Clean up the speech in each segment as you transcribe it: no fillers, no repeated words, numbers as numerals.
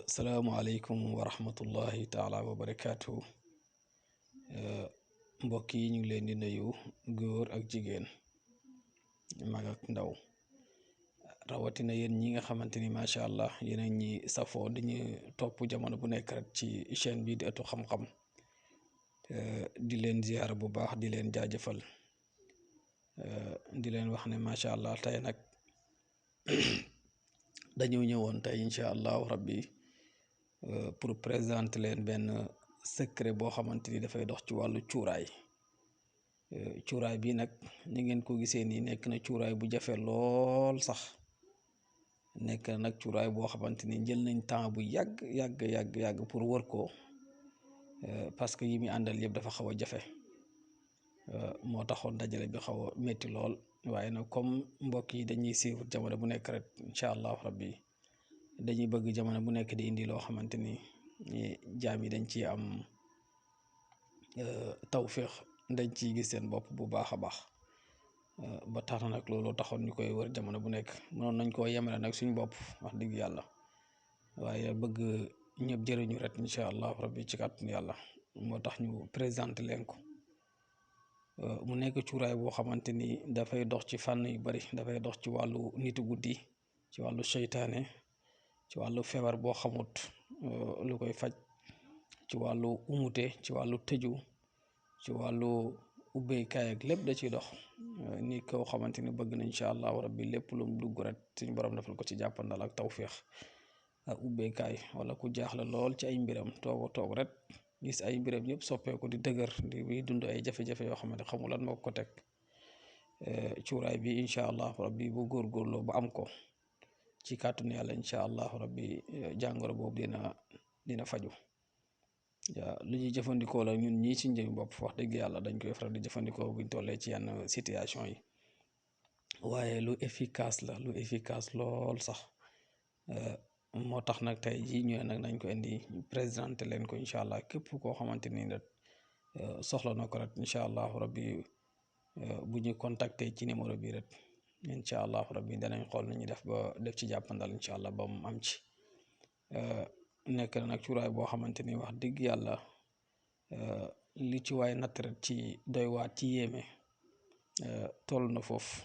Salaamualeykum wa rahmatullahi taala wa barakaatu. Mbokk yi ñu ngi leen di nuyu góor ak jigéen, mag ak ndaw, rawatina yéen ñi nga xamante ni macha allah yéen a ñi safoo di ñu topp jamono bu nekk rek ci chaîne bi di Ëttu Xam-Xam. di leen ziyaara bu baax, di leen jaajëfal, di leen wax ne macha allah tey nag dañoo ñëwoon tey incha allahu rabbi pour présenter leen benn secret boo xamante ni dafay dox ci wàllu cuuraay. Cuuraay bi nag ni ngeen ko gisee nii nekk na cuuraay bu jafe lool sax, nekk na nag cuuraay boo xamante ni jël nañ temps bu yàgg pour wër ko, parce que yi muy àndal yëpp dafa xaw a jafe. moo taxoon dajale bi xaw a métti lool, waaye nag comme mbokk yi dañuy suivre jamono bu nekk rek incha allahu rabbi dañuy bëgg jamono bu nekk di indi loo xamante ni jaam yi dañ ciy am tawféex, dañ ciy gis seen bopp bu baax a baax. ba tax na nag loolu taxoon ñu koy wër jamono bu nekk. mënoon nañ koo yemale nag suñ bopp wax dëgg yàlla, waaye bëgg ñëpp jëriñu rek incha allahu rabbi ci kàttanu yàlla moo tax ñu présenté leen ko. mu nekk cuuraay boo xamante ni dafay dox ci fànn yu bari, dafay dox ci wàllu nitu guddi, ci wàllu seytaane, ci wàllu feebar boo xamut lu koy faj, ci wàllu umute, ci wàllu tëju, ci wàllu ubbeekaay ak lépp da ciy dox. ni koo xamante ni bëgg na incha allahu rabbi lépp lu mu dugg rek suñu borom defal ko ci jàppandal ak tawféex ak ubbeekaay, wala ku jaaxle lool ci ay mbiram toog rek gis ay mbiram yëpp soppeeku di dëgër di dund ay jafe-jafe yoo xamante xamul lan moo ko teg. cuuraay bi incha allahu rabbi bu góorgóorloo ba am ko ci kàttanu yàlla incha allahu rabbi jàngoro boobu dina faju. lu ñuy jëfandikoo la ñun ñii ci njëriñ bopp, wax dëgg yàlla dañ koy faral di jëfandikoo buñ tollee ci yenn situation yi, waaye lu efficace la, lu efficace lool sax. moo tax nag tey jii ñu nag nañ ko indi présenté leen ko incha allah képp koo xamante ni rek soxla na ko rek incha allahu rabbi bu ñu contacter ci numéro bi rek incha allahu rabbi danañ xool nu ñuy def ba def ci jàppandal incha allah ba mu am ci. nekk na nag cuuraay boo xamante ni wax dëgg yàlla li ci waay natt rek ci doy waat ci yéeme toll na foofu.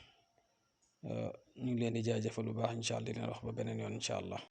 ñu ngi leen di jaajëfal bu baax incha allah di leen wax ba beneen yoon incha allah.